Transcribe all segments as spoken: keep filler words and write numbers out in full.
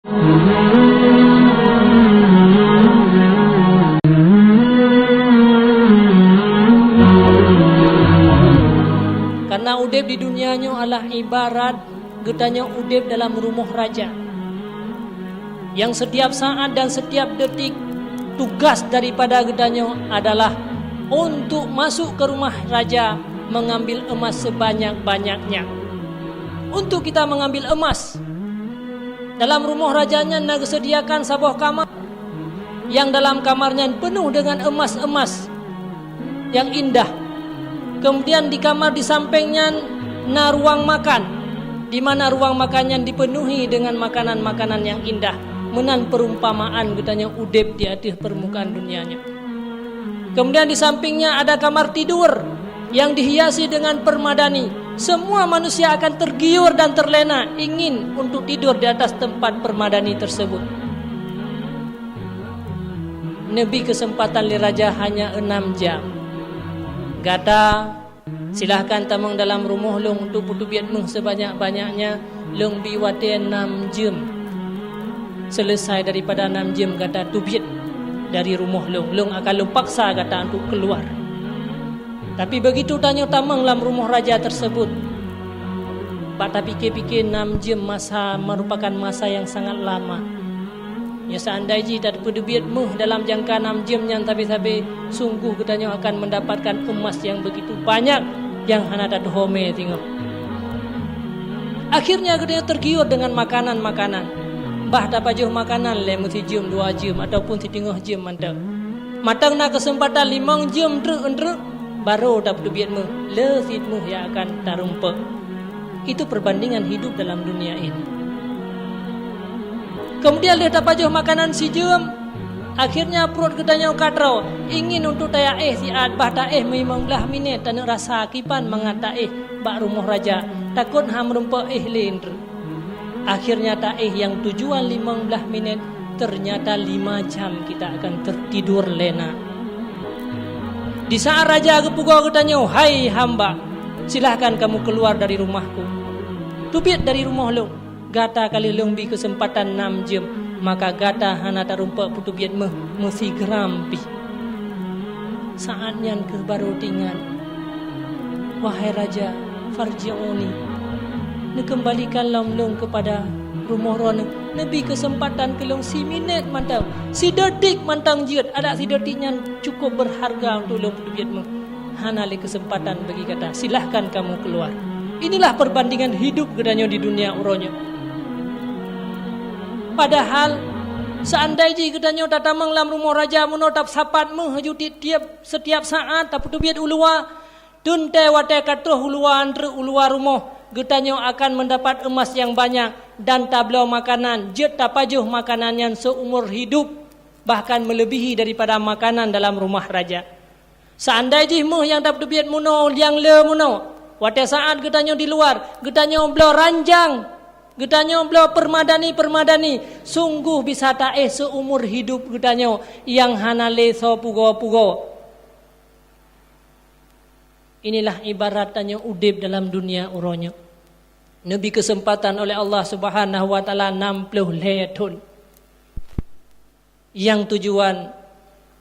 Karena udeb di dunia nyoe adalah ibarat geutanyoe udeb dalam rumoh raja, yang setiap saat dan setiap detik tugas daripada geutanyoe adalah untuk masuk ke rumah raja mengambil emas sebanyak-banyaknya. Untuk kita mengambil emas, dalam rumoh raja nyan na geusediakan saboh kamar, yang dalam kamar nyan penuh dengan emas-emas yang indah. Kemudian di kamar di samping nyan na ruang makan, di mana ruang makan nyan dipenuhi dengan makanan-makanan yang indah. Meunan perumpamaan geutanyoe udeb di ateueh permukaan dunia nyoe. Kemudian di sampingnya ada kamar tidur yang dihiasi dengan permadani. Semua manusia akan tergiur dan terlena ingin untuk tidur di atas tempat permadani tersebut. Neubi keuseumpatan lé raja hanya enam jam. Gata silahkan tamong dalam rumoh lôn untuk peuteubiet méuh seubanyak-banyaknya, lôn bi watée enam jeuem. Seuleusai daripada enam jeuem gata teubiet dari rumoh lôn, lôn akan lôn paksa gata untuk keuluar. Tapi beugitu tanyoe tamong lam rumoh raja teusebut, bak tapike-pike enam jeuem masa meurupakan masa nyang sangat lama. Nyoe seandai jih tapeuteubiet méuh dalam jangka enam jeuem nyan sabe-sabe, sunggoh geutanyoe akan meundapatkan emas nyang beugitu banyak nyang hana tatuhome singoh. Akhirnya geutanyoe tergiur dengan makanan-makanan. Bah tapajoh makanan lé meusijeuem dua jeuem ataupun siteungoh jeuem mantong. Mantong na keuseumpatan limong jeuem treuk-treuk, barô tapeuteubiet méuh, le cit méuh nyang akan tarumpok. Itu perbandingan hidup dalam dunia ini. Kemudian lheueh tapajoh makanan sijeuem, akhirnya pruet geutanyoe ka troe, ingin untuk taéh siat, bah taéh meumang blaih minét taneuk rasa kiban mangat taéh bak rumoh raja, takot han meurumpok éh lé treuk. Akhirnya taéh nyang tujuan limong blaih minét, ternyata lima jam kita akan tertidur lena. Di saat raja geupugoe geutanyoe, "Hai hamba, silahkan kamu keluar dari rumahku. Teubiet dari rumoh lôn. Gata ka lheueh lôn bi keuseumpatan nam jeuem, maka gata hana tarumpok peuteubiet méuh meusigram pih." Saat nyan kheueh barô teuingat, "Wahai raja, farji'uni, neukeumbalikan lom lôn keupada rumoh droeneuh, neubi keuseumpatan keu lôn siminét mantong, sidetik mantong jeuet, adak sidetik nyan cukup beurharga untuk lôn peuteubiet méuh. Hana lé keuseumpatan bagi gata, silahkan kamu keluar." Inilah perbandingan hidup geutanyoe di dunia uroe nyoe. Padahal, seandai jih geutanyoe tatamong lam rumoh raja meunoe tapeusapat méuh laju tieb-tieb setiap saat tapeuteubiet u luwa, teuntée watée ka troh u luwa treuk u luwa rumoh, geutanyoe akan meudapat emas nyang banyak dan tabloe makanan, jeuet tapajoh makanan nyan seuumur hidup, bahkan meuleubèhi daripada makanan dalam rumoh raja. Seandai jih méuh nyang tapeuteubiet meunoe nyang le meunoe, watée saat geutanyoe di luwa, geutanyoe bloe ranjang, geutanyoe bloe peumadani-peumadani, sunggoh bisa taéh seuumur hidup geutanyoe nyang hana lé soe pugoe-pugoe. Inilah ibarat tanyoe udeb dalam dunia uroe nyoe. Neubi keuseumpatan oleh Allah Subhanahu wa Taala nam ploh lhée thon. Nyang tujuan,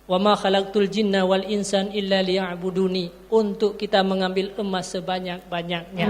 "Wa ma khalaqtul jinna wal insan illa liya'buduni," untuk kita mengambil emas sebanyak-banyaknya.